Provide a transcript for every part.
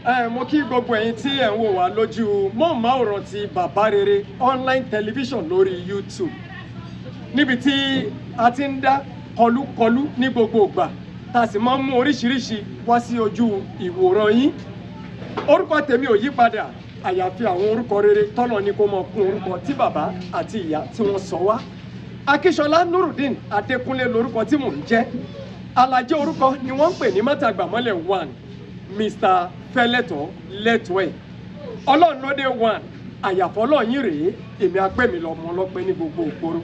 Ẹ mo kí gbogbo ẹ̀yin tí ẹ̀ ń wò wá lójú móhùnmáwòrán ti Bàbá Rere Online Television lórí YouTube, níbi tí a ti ń dá kọlúkọlú ní gbogbo ìgbà, tá a sì máa ń mú oríṣiríṣi wá sí ojú ìwòran yín. Orúkọ tèmi ò yí padà, àyàfi àwọn orúkọ rere tọ́lọ̀ ní kó mọ kún orúkọ tí bàbá àti ìyá tí wọ́n sọ wá. Akíṣọlá Nurudeen Adékúnlé lorúkọ tí mò ń jẹ́. Alajẹ orúkọ ni wọ́n ń pè ní Mátàgbàmọ́lẹ̀ One, Mr Fẹ́lẹ́tọ̀ lẹ́tọ̀ ẹ̀ Ọlọ́run lóde one. Àyàfọ́ lọ́yìn rèé, èmi apẹ́ mi lọ́mọ ọlọ́pẹ́ ní gbogbo ògbóró.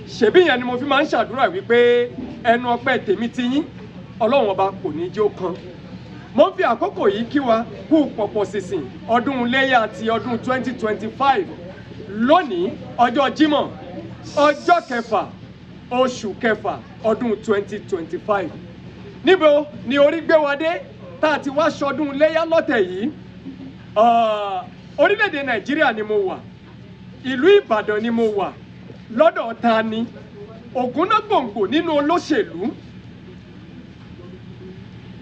Ṣèbí yẹn ni mo fi máa ń ṣàdúrà wípé ẹnu ọpẹ́ tèmi ti yín, Ọlọ́run Ọba kò ní jó kan. Mo ń fi àkókò yìí kí wa kú pọ̀pọ̀ sísìn ọdún iléyà ti ọdún 2025. Lónìí, ọjọ́ Jímọ̀, ọjọ́ 6 oṣù 6 ọdún 2025. Níbo ni orí gbé wa dé tá a ti wá ṣọdún iléyà lọ́tẹ̀ yìí? Orílẹ̀-èdè Nàìjíríà ni mo wà, ìlú Ìbàdàn ni mo wà. Lọ́dọ̀ ta ni ògúnnágbòǹgbò nínú olóṣèlú,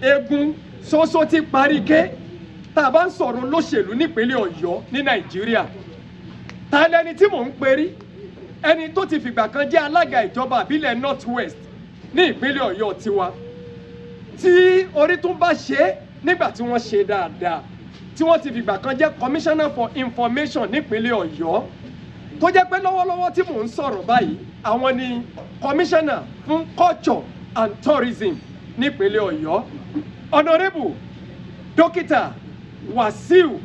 egun ṣoṣo ti parí ké tá a bá ń sọ̀rọ̀ olóṣèlú nípínlẹ̀ Ọ̀yọ́ ní Nàìjíríà? Ta lẹni tí mò ń perí? Ẹni tó ti fìgbà kan jẹ́ alága ìjọba àbílẹ̀ North West ní ìpínlẹ̀ Ọ̀yọ́ tiwa, tí orí tún bá ṣe é nígbà tí wọ́n ṣe dáadáa, tí wọ́n ti fìgbà kan jẹ́ commissioner for information nípínlẹ̀ Ọ̀yọ́, tó jẹ́ pé lọ́wọ́lọ́wọ́ tí mò ń sọ̀rọ̀ báyìí, àwọn ni commissioner fún culture and tourism nípínlẹ̀ Ọ̀yọ́, Honourable Dókítà Wàsíù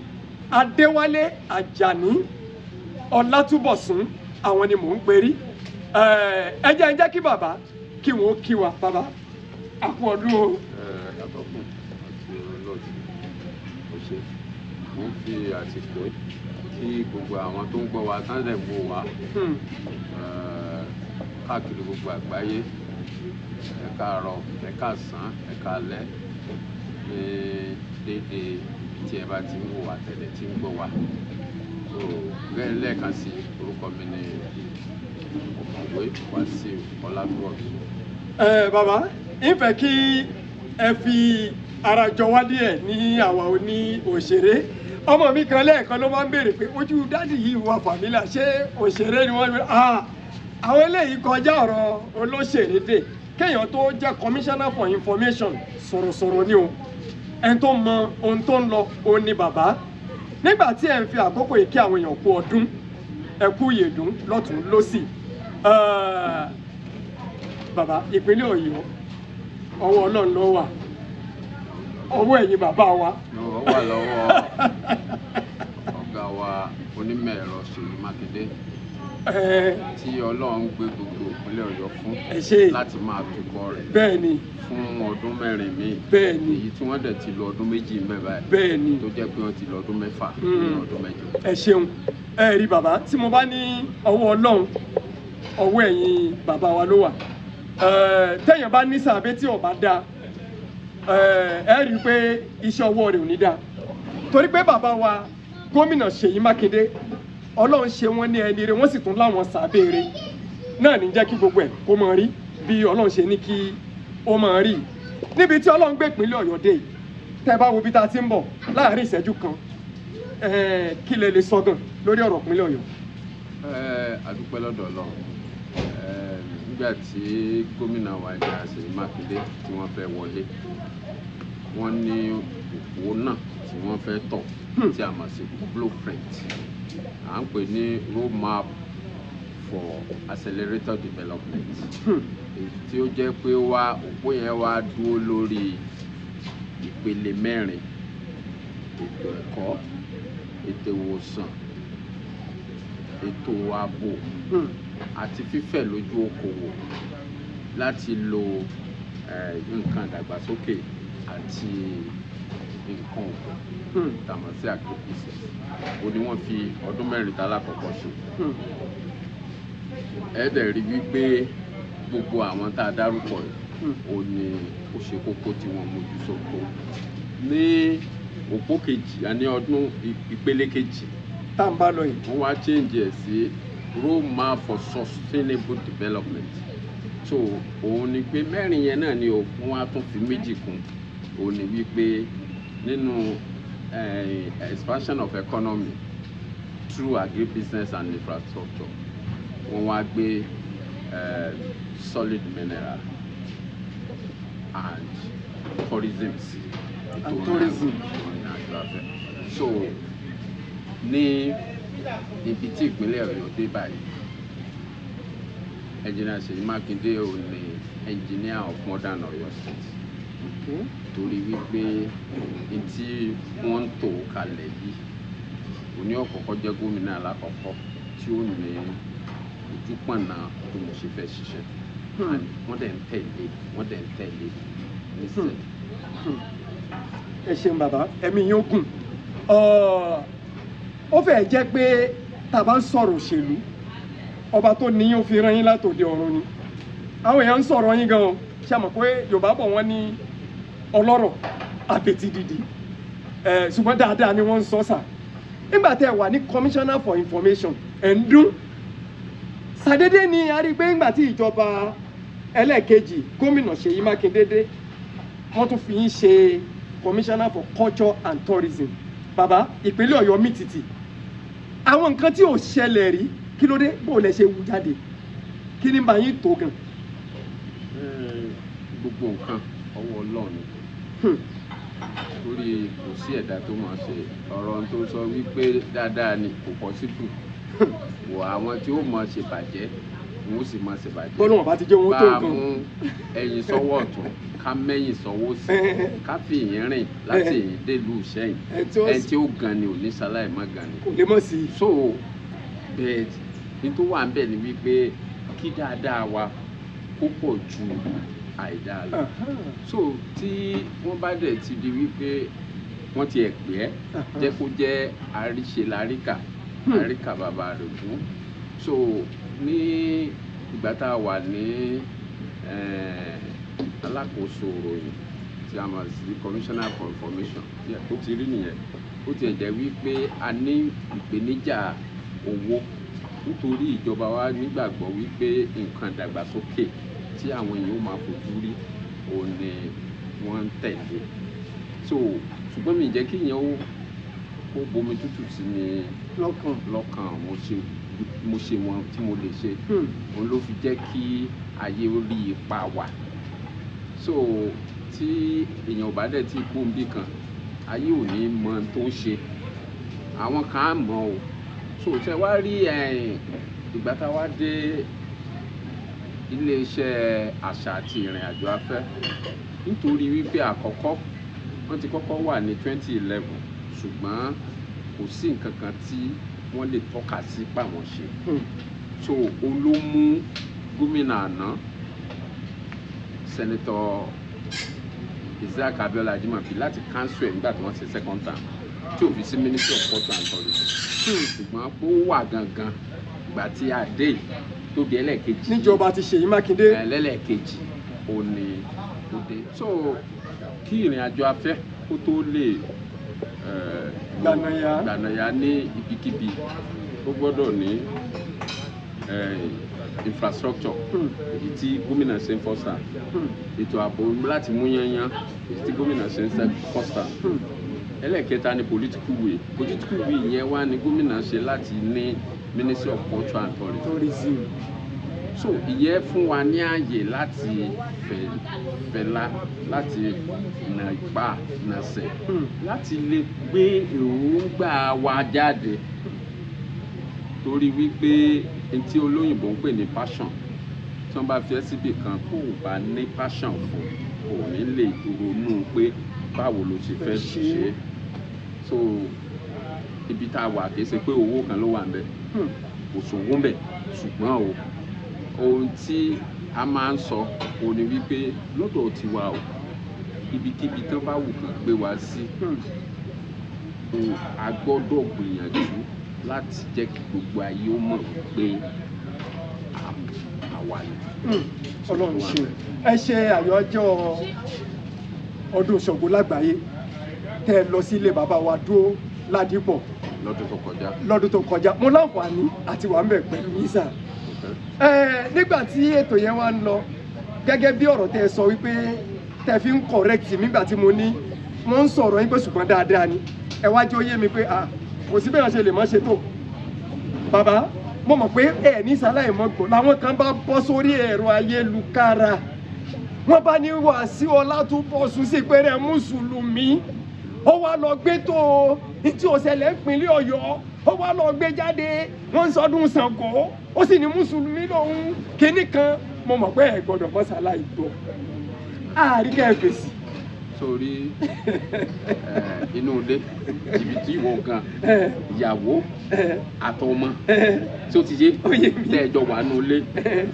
Adéwálé Àjàní Ọlátúbọ̀sún. Àwọn ni mò ń perí. Ẹ jẹ́ kí bàbá kí wọ́n kí wa. Bàbá, àkú ọdún o. Atọ́kùn àti olóòtú, ó ṣe. Mo ń fi àsìkò tí gbogbo àwọn tó ń gbọ́ wa tán lè wò wá káàkiri gbogbo àgbáyé. Ẹ káàárọ̀, ẹ káàsán, ẹ káalẹ́ ní déédéé ibi tí ẹ bá ti ń wò wá tẹ́lẹ̀ tí ń gbọ́ wa. So bẹ́ẹ̀, lẹ́ẹ̀kan sí, orúkọ mi ni Ọ̀mọ̀wé Wàsíù Ọlátúnbọ̀sún. Ẹ bàbá, ń fẹ́ kí ẹ fi ara jọ wá díẹ̀ ní àwa oní òṣèré. Ọmọ mi kan lẹ́ẹ̀kan ló máa ń béèrè pé ojú daddy yìí wà familiar, ṣé òṣèré ni wọ́n? Ní àwọn eléyìí kọjá ọ̀rọ̀ olóṣèré dè. Kéèyàn tó jẹ́ commissioner for information, sọ̀rọ̀sọ̀rọ̀ ni o. Ẹni tó mọ ohun tó ń lọ òun ni bàbá. Nígbà tí ẹ̀ ń fi àkókò yìí kí àwọn èèyàn kú ọdún, ẹ kú ìyèdún lọ́tún lọ́sì. Bàbá, ìpínlẹ̀ Ọ̀yọ́, ọwọ́ Ọlọ́run ló wà, ọwọ́ ẹ̀yin bàbá wa. Ó wà lọ́wọ́ ọ̀gá wa, onímọ̀ ẹ̀rọ Ṣèyí Mákindé, tí Ọlọ́run gbé gbogbo ìpínlẹ̀ Ọ̀yọ́ fún Ẹ ṣé. láti máa tukọ̀ rẹ̀ fún ọdún 4 míì, èyí tí wọ́n dẹ̀ ti lò ọdún 2 ń bẹ̀ báyìí, tó jẹ́ pé wọ́n ti lò ọdún 6 nínú ọdún 8. Ẹ ṣeun. Ẹ rí bàbá, tí mo bá ní ọwọ́ Ọlọ́run, ọwọ́ ẹ̀yin bàbá wa ló wà. Téèyàn bá ní sàbẹ́ tí ò bá dáa, ẹ rí i pé iṣẹ́ ọwọ́ rẹ̀ ò ní dáa, torí pé bàbá wa Gómìnà Ṣèyí Mákindé, Ọlọ́run ṣe wọ́n ní ẹni rẹ̀, wọ́n sì tún láwọn sàbẹ̀ rẹ̀ náà ní jẹ́ kí gbogbo ẹ̀ kó máa rí bí Ọlọ́run ṣe ní kí ó máa rí. Níbi tí Ọlọ́run gbé ìpínlẹ̀ Ọ̀yọ́ dé yìí, tẹ́ bá wo bí tá a ti ń bọ̀ láàárín ìṣẹ́jú kan, kí lẹ lè sọ gan lórí ọ̀rọ̀ ìpínlẹ̀ Ọ̀yọ́? A dúpẹ́ lọ́dọ̀ Ọlọ́run. Nígbà tí gómìnà wa ẹ̀dá Ṣèyí Mákindé tí wọ́n fẹ́ wọlé, wọ́n ní òpó náà tí wọ́n fẹ́ tọ̀, tí a mọ̀ sí blueprint, à ń pè ní roadmap for accelerated development, èyí tí ó jẹ́ pé wá òpó yẹn wá dúró lórí ìpele mẹ́rin: ètò ẹ̀kọ́, ètò ìwòsàn, ètò ààbò àti fífẹ̀ lójú okòwò láti lo nǹkan ìdàgbàsókè àti nǹkan ọ̀gbìn tá a mọ̀ sí agribusiness. Ó ní wọ́n fi ọdún 4 tá lákọ̀ọ́kọ́ ṣe. Ẹ dẹ̀ rí wípé gbogbo àwọn tá a dárúkọ yìí, ó ní ó ṣe kókó tí wọ́n mójú sóko. Ní òpó kejì, a ní ọdún ìpele kejì tá à ń bá lọ yìí, wọ́n wá change ẹ̀ sí roadmap for sustainable development. So òun ni pé mẹ́rin yẹn náà ni o, wọ́n wá tún fi méjì kún. Òun ni wípé nínú Expansion of economy through agribusiness and infrastructure. Wọ́n wá gbé solid mineral and tourism sí. And tourism. Ìrìn àjò afẹ́. So ní ibi tí ìpínlẹ̀ Ọ̀yọ́ dé báyìí, Engineer Ṣèyí Mákindé ò ní engineer of modern Ọ̀yọ́ State, torí wípé n tí wọ́n ń tò kalẹ̀ yìí, òní ọ̀kọ̀ọ̀kọ̀ jẹ́ gómìnà alákọ̀ọ́kọ́ tí ó ní ojúpọ̀nà bí mo ṣe fẹ́ ṣiṣẹ́. And wọ́n dẹ̀ ń tẹ̀lé nísìnyí. Ẹ ṣeun bàbá, ẹ̀mí yín ó gùn. Ó fẹ́ẹ̀ jẹ́ pé tá a bá ń sọ̀rọ̀ òṣèlú, ọba tó ní yín ó fi rán yín látòde ọ̀run ni. Àwọn èèyàn ń sọ̀rọ̀ yín gan-an. Ṣe àmọ̀ pé Yorùbá bọ̀, wọ́n ní ọlọ́rọ̀ àbètí dìdì ẹ̀, ṣùgbọ́n dáadáa ni wọ́n ń sọ sà. Nígbà tẹ́ ẹ wà ní commissioner for information, ẹ̀ ń dún sàdédé ni. A rí i pé nígbà tí ìjọba ẹlẹ́ẹ̀kejì gómìnà Ṣèyí Mákindé dé, wọ́n tún fi yín ṣe commissioner for culture and tourism. Bàbá, ìpínlẹ̀ Ọ̀yọ́ mì tìtì, àwọn nǹkan tí ò ṣẹlẹ̀ rí. Kí ló dé? Bó lẹ ṣe wú jáde? Kí ni bá yín tó gan? Gbogbo nǹkan, ọwọ́ Ọlọ́run ni, torí kò sí ẹ̀dá tó máa ṣe ọ̀rọ̀ tó sọ wípé dáadáa ni, kò possible. Wọ àwọn tí ó mọ̀ ṣe bàjẹ́, wọn ó sì mọ̀ ṣe bàjẹ́. Bọ́lá wọn bá ti jẹ́ owó tó Bá a nǹkan. mú ẹyin sọ́wọ́ ọ̀tún, ká mẹ́yìn sọ́wọ́ òsì, ká fi ìyẹn rìn láti ìyìn délùú Ìṣẹ́yìn, ẹ tí ó ẹni tí ó gan ni ò ní sáláì má gan ni. Kò lè mọ̀ sí i. So bẹ́ẹ̀ ní tó wà ń bẹ̀ ni wípé kí dáadáa wa kó pọ̀ ju àìdáa lọ. So tí wọ́n bá dẹ̀ ti di wípé wọ́n ti ẹ̀ pè ẹ́, jẹ́ kó jẹ́ àríṣe láríkà, àríkà bàbá rẹ̀ gún. So ní ìgbà tá a wà ní alákòóso ìròyìn tí a mọ̀ sí commissioner for information, ó ti rí nìyẹn. Ó tiẹ̀ jẹ́ wípé a ní ìpèníjà owó, nítorí ìjọba wa nígbàgbọ́ wípé nǹkan ìdàgbàsókè tí àwọn èèyàn ó máa fojú rí òun ni wọ́n ń tẹ̀lé. So ṣùgbọ́n mi jẹ́ kí ìyẹn ó kó bomi tútù sí mi lọ́kàn. Lọ́kàn. Mo ṣe wọn tí mo lè ṣe. Òun ló fi jẹ́ kí ayé ó rí ipa wa. So tí èèyàn ò bá dẹ̀ tí kú níbì kan, ayé ò ní mọ ohun tó ń ṣe. Àwọn kan á mọ̀ o. So ṣe wá rí ìgbà tá a wá dé iléeṣẹ́ àṣà àti ìrìn àjò afẹ́, nítorí wípé àkọ́kọ́ wọ́n ti kọ́kọ́ wà ní 2011, ṣùgbọ́n kò sí nǹkan kan tí wọ́n lè tọ́ka sí pàwọn ṣe. So òun ló mú gómìnà àná, Senator Isiaq Abiola Ajimobi, láti cancel ẹ̀ nígbà tí wọ́n ṣe second term, tí ò fi sí Ministry of Culture and Tourism. Ṣùgbọ́n ó wà gangan ìgbà tí a dé yìí tó di ẹlẹ́ẹ̀kejì. Níjọba ti Ṣèyí Mákindé. Ẹlẹ́ẹ̀kejì ò ní ó dé. So kí ìrìn àjò afẹ́ kó tó lè Gbànàyà. Gbànàyà ní ibikíbi, ó gbọ́dọ̀ ní infrastructure, èyí tí gómìnà ṣe ń first term, ètò ààbò láti mú yányán, èyí tí gómìnà ṣe ń first term. Ẹlẹ́ẹ̀kẹta ni political will. Political will yẹn wá ní gómìnà ṣe láti ní Ministry of Culture and Tourism. Tourism. So ìyẹn fún wa ní ààyè láti fẹ̀lá, láti nà ipá nàṣẹ, láti lè gbé èròǹgbà wa jáde, torí wípé n tí olóyìnbó ń pè ní passion, tí wọ́n bá fi ẹ́ síbì kan, kó o bá ní passion fún, kò ní lè ronú pé báwo ló ṣe fẹ́ ṣe. Ṣe so ibi tá a wà, kì í ṣe pé owó kan ló wà ń bẹ̀, kò sówó ń bẹ̀, ṣùgbọ́n o ohun tí a máa ń sọ òun ni wípé lọ́dọ̀ tiwa o, ibikíbi tán bá wù kán gbé wa sí, o a gbọ́dọ̀ gbìyànjú láti jẹ́ kí gbogbo ayé ó mọ̀ wípé àwa ni. Ọlọ́run ṣe. Ẹ ṣe àyájọ́ ọdún Ṣàngó lágbàáyé tẹ́ ẹ lọ sí ilé bàbá wa dúró Ládìpọ̀ lọ́dún tó kọjá. Lọ́dún tó kọjá, mo láǹfààní àti wà ń bẹ̀ pẹ̀lú yín sà. Ẹ nígbà tí ètò yẹn wá ń lọ, gẹ́gẹ́ bí ọ̀rọ̀ tẹ́ ẹ sọ wípé tẹ́ fi ń correct nígbà tí mo ní wọ́n ń sọ̀rọ̀ yín pé ṣùgbọ́n dáadáa ni, ẹ Ẹ wá jẹ́ ó yé mi pé ah, kò sí bẹ́ẹ̀ ṣe lè mọ́ ṣe tó. Bàbá, mo mọ̀ pé ẹ ní sáláì mọ́ gbọ́ làwọn kan bá bọ́ sórí ẹ̀rọ ayélujára, wọ́n bá ní Wàsíù Ọlátúnbọ̀sún sí pé rẹ̀ mùsùlùmí, ó wá lọ gbé tó o tí ó ṣẹlẹ̀ ìpínlẹ̀ Ọ̀yọ́, ó wá lọ gbé jáde, wọ́n ń sọdún Ṣàngó, ó sì ní mùsùlùmí lòun kínní kan. Mo mọ̀ pé ẹ gbọ́dọ̀ mọ́ sáláì gbọ́ àríkẹ́ fèsì. Sórí inú ilé, jìbìtì ìwọ gan, ìyàwó àtọmọ tí ó ti yé Ó yé mi. tẹ́ ẹ jọ wà nù ilé,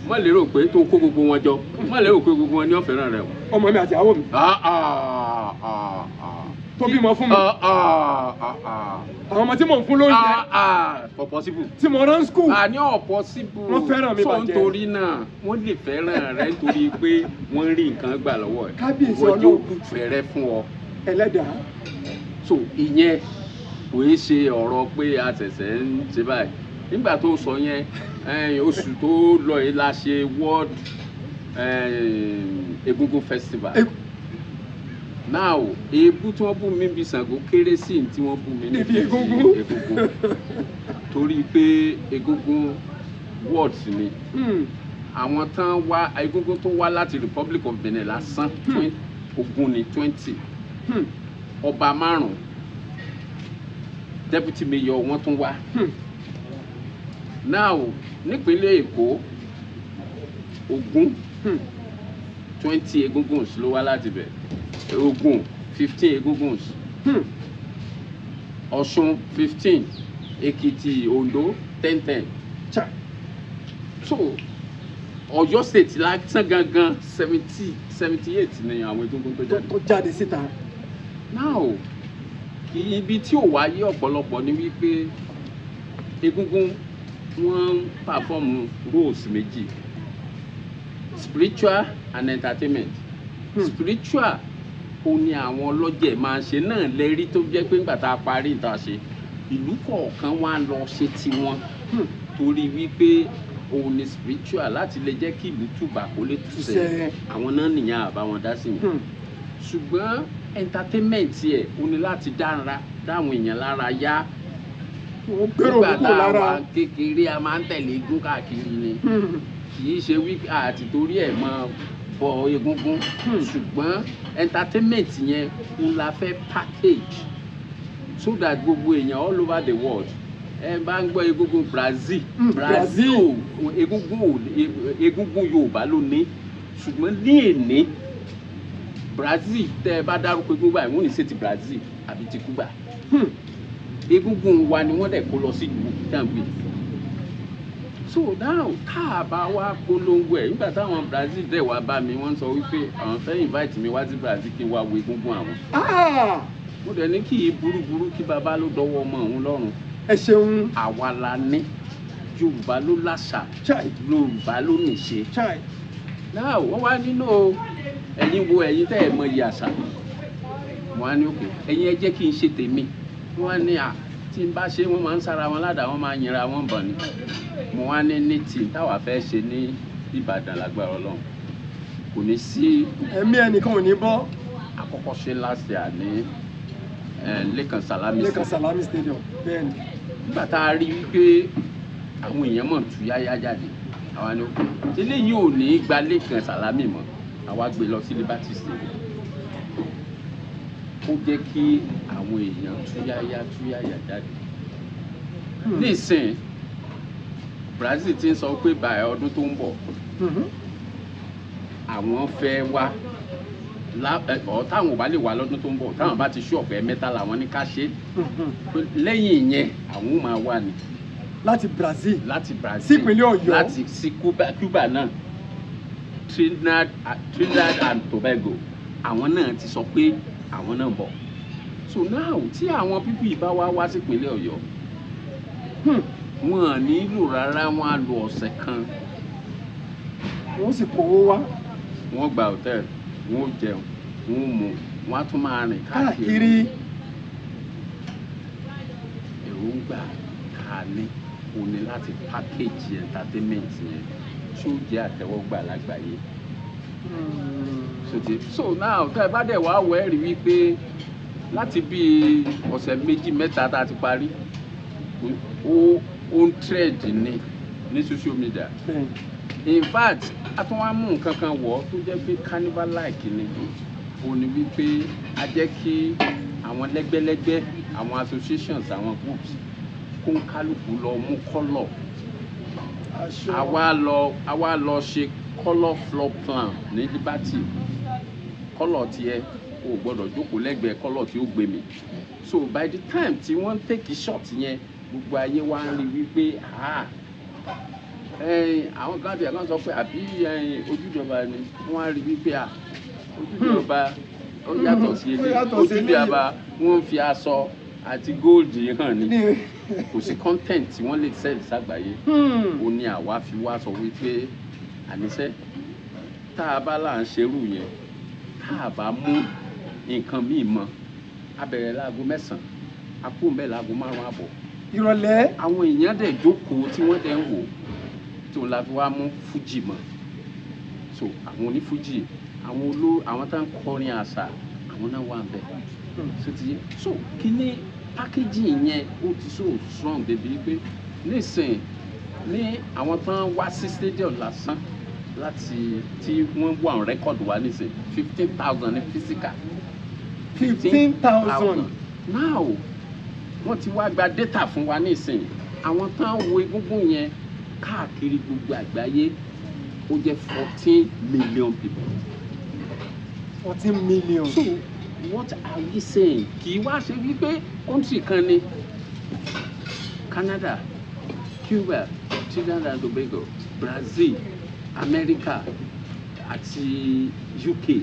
má lérò pé tó kó gbogbo wọn jọ, má lérò pé gbogbo wọn ní ó fẹ́ràn rẹ o. Ọmọ mi àti ìyàwó mi Ah, ah, ah, ah. tó bímọ fún mi, Ah, ah, ah, ah. àwọn ọmọ tí mò ń fún lóúnjẹ, Ah, ah, kò possible. tí mo rán school. Àní ò possible. Wọ́n fẹ́ràn mi So bàjẹ́. nítorí náà, wọ́n lè fẹ́ràn rẹ nítorí pé wọ́n rí nǹkan gbà lọ́wọ́ ẹ̀. Kábíyèsí Wọ́n jẹ́ Ọlọ́run. fẹ́rẹ́ fún ọ. Ẹlẹ́dàá. So ìyẹn kò í ṣe ọ̀rọ̀ pé a ṣẹ̀ṣẹ̀ ń ṣe báyìí. Nígbà tó sọ yẹn, oṣù tó lọ yìí la ṣe World Egungun Festival. Now, èébú tí wọ́n bú mi bí Ṣàngó kéré sí ní tí wọ́n bú mi níbi Egungun. Egungun, torí pé Egungun words ni. Àwọn tán wá, egungun tó wá láti Republic of Benin lásán, 20 ni, 20. Ọba márùn, deputy mayor wọn tún wá. Now, nípínlẹ̀ Èkó, 20, 20 egunguns ló wá láti bẹ̀. Ògùn, 15 egunguns. Ọ̀ṣun, 15. Èkìtì, Oǹdó, 10 10. Cha. So Ọ̀yọ́ State lásán gangan, 78 ni àwọn egungun tó jáde. Tó jáde síta. Now, kì í ibi tí ò wáyé ọ̀pọ̀lọpọ̀ ni wípé egungun, wọ́n ń perform roles méjì, spiritual and entertainment. Spiritual ó ní àwọn ọlọ́jẹ̀ máa ń ṣe náà lẹ́rí, tó jẹ́ pé nígbà tá a parí ìta ṣe, ìlú kọ̀ọ̀kan wá lọ ṣe tiwọn, torí wípé òun ni spiritual láti lè jẹ́ kí ìlú tùbà kó lè túṣẹ. Túṣẹ. Àwọn náà nìyẹn, àbá wọn dá sí yẹn. Ṣùgbọ́n entertainment yẹ, ó ní láti dára dáwọn èèyàn lára yá. Wọ́n gbèrò Nígbà kúkú tá a lára. wà kékeré, a máa ń tẹ̀lé eégún káàkiri ni. Kì í ṣe wí àti torí ẹ̀ máa bọ egúngún, ṣùgbọ́n entertainment yẹn ń la fẹ́ package so that gbogbo èèyàn all over the world, ẹ bá ń gbọ́ egúngún Brazil, Brazil egúngún egúngún Yorùbá ló ní, ṣùgbọ́n ní èní Brazil, tẹ́ ẹ bá dárúkọ egúngún báyìí, wọ́n ní ṣe ti Brazil àbí ti Cuba. Egúngún wa ni wọ́n dẹ̀ kó lọ sí ìlú dàgbé. So now, tá a bá wá polongo ẹ̀, nígbà táwọn Brazil dẹ̀ wá bá mi, wọ́n sọ wípé àwọn fẹ́ invite mi wá sí Brazil kí n wá wo egúngún àwọn. Ah! Mo dẹ̀ ní kí í burúburú kí baba ló dọwọ́ ọmọ òun lọ́rùn. Ẹ ṣeun. Àwa la ní, Yorùbá ló láṣà, Chai. Yorùbá ló nìṣe. Chai. Náà wọ́n wá nínú ẹ̀yin wo, ẹ̀yin tẹ́ ẹ̀ mọ iye àṣà. Wọ́n á ní òkè, ẹ̀yin ẹ jẹ́ kí n ṣe tèmi. Wọ́n á ní à tí n bá ṣe, wọ́n máa ń sára wọn ládàá, wọ́n máa ń yinra wọn bọ̀ ni. Mo wá ní tí táwa fẹ́ ṣe ní Ìbàdàn, lágbára Ọlọ́run, kò ní sí Ẹ̀mí ẹnìkan ò ní bọ́. Àkọ́kọ́ ṣe last year ní Lẹ́kàn Sàlámì. Lẹ́kan Salami Stadium, bẹ́ẹ̀ ni. Nígbà tá a rí wípé àwọn èèyàn mọ̀ tú yáyá jáde, àwa ni ó eléyìí ò ní gba Lẹ́kàn Sàlámì mọ́, àwa gbé lọ sí Liberty Stadium. Ó jẹ́ kí àwọn èèyàn tú yáyá tú yáyà jáde. Nísìn, Brazil ti ń sọ pé báyìí, ọdún tó ń bọ̀, àwọn fẹ́ wá ọ táwọn ò bá lè wá lọ́dún tó ń bọ̀, táwọn bá ti ṣú ọ̀pẹ mẹ́ta làwọn ní ká ṣe pé lẹ́yìn ìyẹn àwọn ò máa wà ní Láti Brazil. Láti Brazil. Sípínlẹ̀ Ọ̀yọ́. Láti sí Cuba, Cuba náà, Trinidad and Tobago, àwọn náà ti sọ pé àwọn náà bọ̀. So now, tí àwọn people yìí bá wá wá sípínlẹ̀ Ọ̀yọ́, wọn à nílò rárá, wọn á lo ọ̀sẹ̀ kan. Wọ́n sì kówó wá. Wọ́n gba hòtẹ́ẹ̀lì, wọ́n ó jẹun, wọ́n ó mu, wọ́n á tún máa rìn káàkiri. Káàkiri. Èròǹgbà tá a ní o ní láti package entertainment yẹn tí ó jẹ́ àtẹ́wọ́gbà lágbàáyé. So ti so now, tẹ́ ẹ bá dẹ̀ wá wọ, ẹ́ rí wípé Láti bí ọ̀sẹ̀ 2, 3 tá a ti parí, ó ń trend ní social media. In fact, a tún wá mú nǹkan kan wọ̀ tó jẹ́ pé carnival like ni. Ó ní wípé a jẹ́ kí àwọn lẹ́gbẹ́lẹ́gbẹ́, àwọn associations, àwọn groups, kó ń kálukú lọ mú colour. Aṣọ. Àwa lọ ṣe colour floor plan ní Liberty. Colour tiẹ̀, o ò gbọ́dọ̀ jókòó lẹ́gbẹ̀ẹ́ colour tí ó gbé mi. So by the time tí wọ́n take shot yẹn, gbogbo ayé wa ń rí wípé, ah, àwọn kan tiẹ̀ kan sọ pé àbí ojúde ọba ni. Wọ́n á rí wípé, ah, ojúde ọba ó yàtọ̀ sí Ó eléyìí. yàtọ̀ sí Ojúde eléyìí. ọba, wọ́n fi aṣọ àti gold hàn ní. Kò sí content tí wọ́n lè sell ságbàáyé. Ó ní àwa fi wá sọ wípé àníṣe tá a bá là ń ṣerú yẹn, tá a bá mú nǹkan míì mọ́, a bẹ̀rẹ̀ láago 9, a kú ń bẹ̀ láago 5:30 ìrọ̀lẹ́. Àwọn èèyàn dẹ̀ jókòó tí wọ́n dẹ̀ ń wò, tó la fi wá mú fújì mọ́. So àwọn onífújì, àwọn oló, àwọn tá ń kọrin àṣà, àwọn náà wà ń bẹ̀. So ti yé. So kíní packaging yẹn, ó ti so strong débi pé nísìnyí ní àwọn tán wá sí stadium lásán láti tí wọ́n wà on record wá nísìnyí, 15,000 ní physical. 15,000. Now wọ́n ti wá gba data fún wa nísìnyí, àwọn tán wo egúngún yẹn káàkiri gbogbo àgbáyé, ó jẹ́ 14 million people. 14 million. So what are we saying? Kì í wá ṣe wípé country kan ni. Canada, Cuba, Trinidad and Tobago, Brazil, America àti UK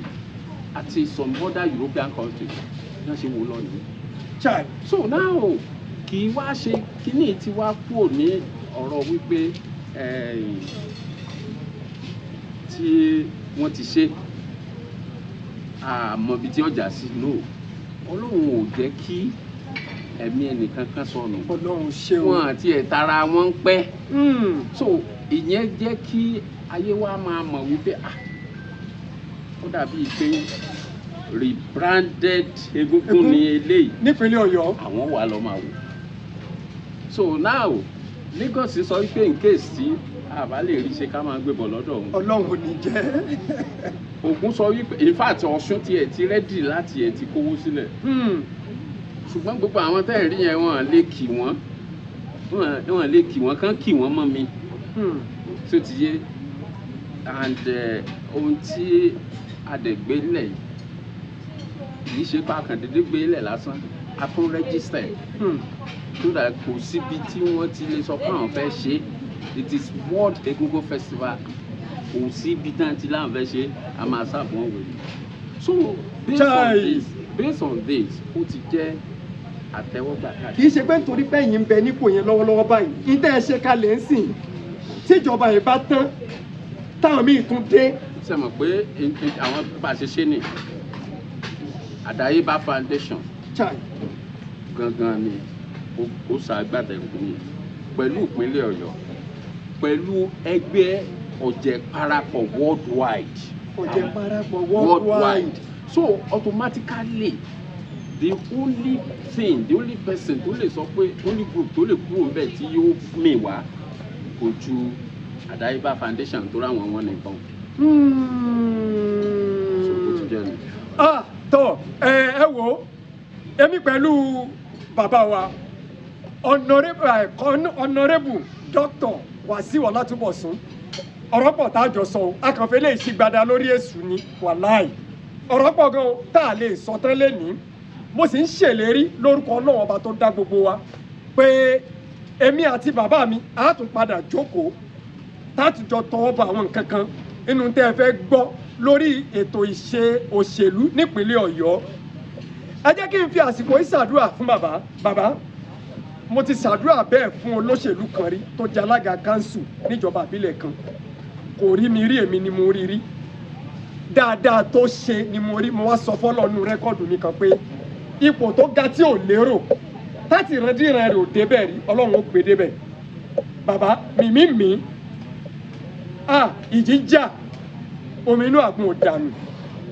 àti some other European countries náà ṣe wò lọ nìyẹn. Chai. So now, kì í wá ṣe kíní tí wá kúrò ní ọ̀rọ̀ wípé tí wọ́n ti ṣe àmọ́ ibi tí ọjà sí. No, Ọlọ́run ò jẹ́ kí ẹ̀mí ẹnìkan kan sọnù. Ọlọ́run ṣeun. Wọn àti ẹ̀tara wọn ń pẹ́. So ìyẹn jẹ́ kí ayé wa máa mọ̀ wípé, ah, ó dàbíi pé rebranded egúngún ni eléyìí nípínlẹ̀ Ọ̀yọ́. Àwọn wà lọ máa wò. So now Lagos sọ wípé in case tí a bá lè rí ṣe, ká máa gbé bọ̀ lọ́dọ̀ òun. Ọlọ́run ò ní jẹ́. Ògún sọ wípé, in fact, Ọ̀ṣun tiẹ̀ ti ready láti ẹ̀ ti kówó sílẹ̀. Ṣùgbọ́n gbogbo àwọn tẹ́ ẹ̀ rí yẹn, wọ́n lè kì wọ́n, wọ́n lè kì wọ́n kán kì wọ́n mọ́ mi. So ti yé. And ohun tí a dẹ̀ gbé lẹ̀ yìí, kì í ṣe pé a kàn déédéé gbé lẹ̀ lásán, a tún register ẹ̀ so that kò síbi tí wọ́n ti lè sọ pé àwọn fẹ́ ṣe. It is World Egungun Festival. Kò síbi tí wọ́n ti láwọn fẹ́ ṣe, a máa sáàbù wọn wèrè. So based on Chai. this, based on this, ó ti jẹ́ àtẹ́wọ́gbà Kì í ṣe pé nítorí pé ẹ̀yin ń bẹ nípò yẹn lọ́wọ́lọ́wọ́ báyìí ní tẹ́ ẹ ṣe kalẹ̀ ń sìn, tíjọba yìí bá tán, táwọn míì tún dé. Ṣe mọ̀ pé àwọn bá a ṣe ṣe ni Àdáyébá Foundation Chai. gangan ni ó ṣàgbàtẹ̀rù ní pẹ̀lú ìpínlẹ̀ Ọ̀yọ́, pẹ̀lú ẹgbẹ́ Ọ̀jẹ̀ Parapọ̀ worldwide. Ọ̀jẹ̀ Parapọ̀ worldwide. So automatically, the only thing, the only person tó lè sọ pé, only group tó lè kúrò ńbẹ̀ tí yóò mì wá kò ju Àdáyébá Foundation tó ráwọn wọn nìkan. So bó ti jẹ́ nu. Ah, tọ ẹ wo, èmi pẹ̀lú bàbá wa Honorable Doctor Wàsíù Ọlátúbọ̀sún, ọ̀rọ̀ pọ̀ tá a jọ sọ o. A kàn fẹ́ lè ṣí gbada lórí èṣù ni. Wàláì, ọ̀rọ̀ pọ̀ gan o tá a lè sọ tán lénìí. Mo sì ń ṣèlérí lórúkọ Ọlọ́run Ọba tó dá gbogbo wa pé èmi àti bàbá mi á tún padà jókòó, tá a tún jọ tọwọ́ bọ àwọn nǹkan kan inú tẹ́ ẹ fẹ́ gbọ́ lórí ètò ìṣe òṣèlú nípínlẹ̀ Ọ̀yọ́. Ẹ jẹ́ kí n fi àsìkò yìí ṣàdúrà fún bàbá. Bàbá, mo ti ṣàdúrà bẹ́ẹ̀ fún olóṣèlú kan rí tó jẹ́ alága kanṣu níjọba àbílẹ̀ kan. Kò rí mi rí, èmi ni mo rí rí. Dáadáa tó ṣe ni mo rí. Mo wá sọ fọ́lọ́nu record mi kan pé ipò tó ga tí ò lérò táti ìrandíran rẹ̀ ò débẹ̀ rí, Ọlọ́run ó gbé débẹ̀. Bàbá mímí mi, ah, ìjì jà, omi inú àgbọn ò dànù.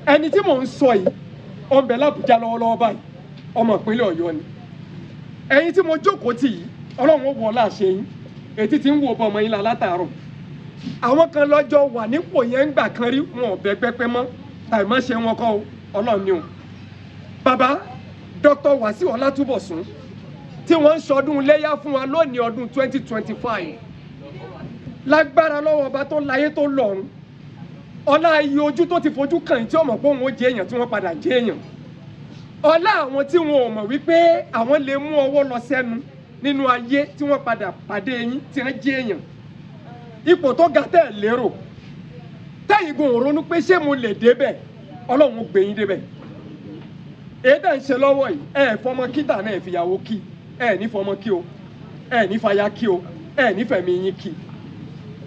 Ẹni tí mò ń sọ yìí, ó ń bẹ l'Ábùjá lọ́wọ́lọ́wọ́ báyìí. Ọmọ ìpínlẹ̀ Ọ̀yọ́ ni. Ẹ̀yin tí mo jókòó tì yìí, Ọlọ́run ó wọ láṣẹ yín. Ètí tí ń wo ọmọ yín la látàárọ̀. Àwọn kan lọ́jọ́ wà nípò yẹn ń gbà kan rí, wọn ò bẹ́gbẹ́ pẹ́ mọ́, tàbí má ṣe wọn kọ́ o, Ọlọ́run ni o. Bàbá Dr. Wàsíù Ọlátúbọ̀sún tí wọ́n ń ṣọdún léyà fún wa lónìí, ọdún 2025, lágbára lọ́wọ́ ọba tó láyé tó lọ́run, ọlá iye ojú tó ti fojú kàn yín tí ó mọ̀ pé òun ó jẹ́ èèyàn, tí wọ́n padà jẹ́ èèyàn, ọlá àwọn tí wọn ò mọ̀ wípé àwọn lè mú ọwọ́ lọ sẹ́nu nínú ayé tí wọ́n padà pàdé yín tí wọ́n jẹ́ èèyàn, ipò tó ga tẹ́ ẹ̀ lérò, tẹ́yìn gan ò ronú pé ṣé mo lè débẹ̀, Ọlọ́run ó gbé yín débẹ̀. Èyí tẹ̀ ń ṣe lọ́wọ́ yìí, ẹ ẹ̀ fọmọ kíta náà, ẹ̀ fìyàwó kí, ẹ ní fọmọ kí o, ẹ ní fàyà kí o, ẹ ní fẹ̀mí yín kí.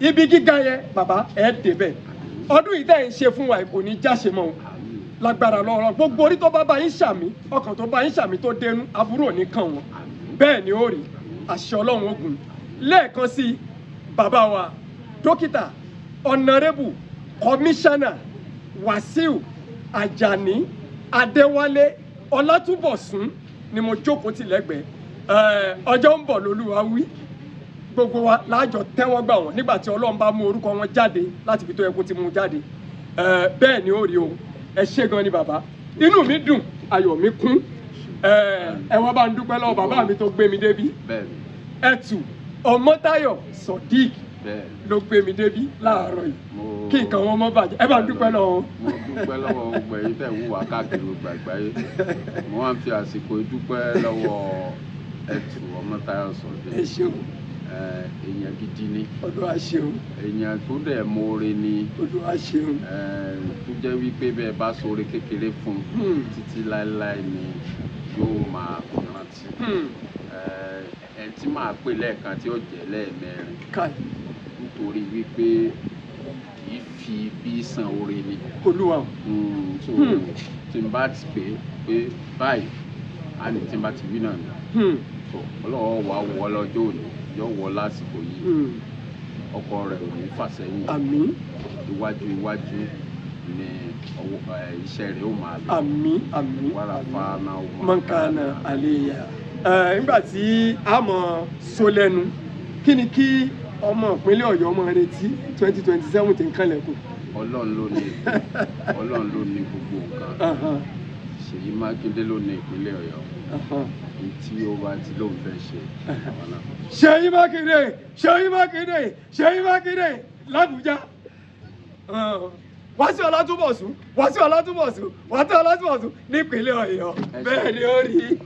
Ibi gíga yẹn, bàbá, ẹ débẹ̀. Ọdún yìí tẹ̀ ń ṣe fún wa yìí kò ní jáṣe mọ́ o, lágbára lọ́wọ́. Gbogbo orí tó bá bá yín ṣàmì, ọkàn tó bá yín ṣàmì tó dénú, aburú ò ní kàn wọ́n. Bẹ́ẹ̀ ni ó rí, àṣẹ Ọlọ́run ogun. Lẹ́ẹ̀kan sí i, bàbá wa Dókítà Honourable Kọmíṣánná Wàsíù Àjàní Adéwálé Ọlátúbọ̀sún ni mo jókòó tì lẹ́gbẹ̀ẹ́. Ọjọ́ ń bọ̀ lólúwa wí, gbogbo wa láàjọ tẹ́wọ́ gbà wọ́n nígbà tí Ọlọ́run bá mú orúkọ wọn jáde láti fi tó yẹ kó ti mú jáde. Bẹ́ẹ̀ ni ó rí o. Ẹ ṣé gan ni bàbá, inú mi dùn, ayọ̀ mi kún. Ẹ wá bá ń dúpẹ́ lọ́wọ́ bàbá mi tó gbé mi débí. Bẹ́ẹ̀ni. Ẹtù Ọmọtáyọ̀ Sodiq Bẹ́ẹ̀ni. ló gbé mi débí láàárọ̀ yìí. Mo Kí nǹkan wọn mọ́ bàjẹ́, ẹ bá ń dúpẹ́ lọ́wọ́. Mo dúpẹ́ lọ́wọ́ gbogbo ẹ̀yin tẹ̀ ń wò wá káàkiri gbogbo àgbáyé. Mo wá ń fi àsìkò yìí dúpẹ́ lọ́wọ́ Ẹtù Ọmọtáyọ̀ Ẹ Sodiq. ṣeun. Èèyàn gidi ni. Olúwa ṣeun. Èèyàn tó dẹ̀ mọ̀ọ́re ni. Olúwa ṣeun. Tó jẹ́ wípé bẹ́ẹ̀ bá ṣoore kékeré fún un, títí láéláé ni yóò máa fi rántí. Ẹ tí màá pè lẹ́ẹ̀kan tí ó jẹ́ lẹ́ẹ̀mẹrin, Káì. nítorí wípé kì í fi bí san oore ni. Olúwa o. So tí n bá ti pè é pé báyìí á ní, tí n bá ti wí náà ni. So Ọlọ́wọ́ wà wọ lọ́jọ́ òní, yóò wọ lásìkò yìí. Ọkọ rẹ̀ ò ní fà sẹ́yìn. Àmín. Iwájú iwájú ni ọwọ́ iṣẹ́ rẹ̀ ó máa lọ. Àmín, àmín. Wàrà fáná. Mọ̀nkánà àléyà. Nígbà tí a mọ̀ so lẹ́nu, kí ni kí ọmọ ìpínlẹ̀ Ọ̀yọ́ mọ̀ retí 2027 tí ń kànlẹ̀kùn? Ọlọ́run ló ní gbogbo nǹkan. Ṣèyí Mákindé ló ní ìpínlẹ̀ Ọ̀yọ́. Ní tí ó bá ti lóun fẹ́ ṣe, àwọn náà. Ṣèyí Mákindé, Ṣèyí Mákindé, Ṣèyí Mákindé l'Àbújá. Wàsíù Ọlátúbọ̀sún, Wàsíù Ọlátúbọ̀sún, Wàsíù Ọlátúbọ̀sún nípínlẹ̀ Ọ̀yọ́. Bẹ́ẹ̀ ni ó rí.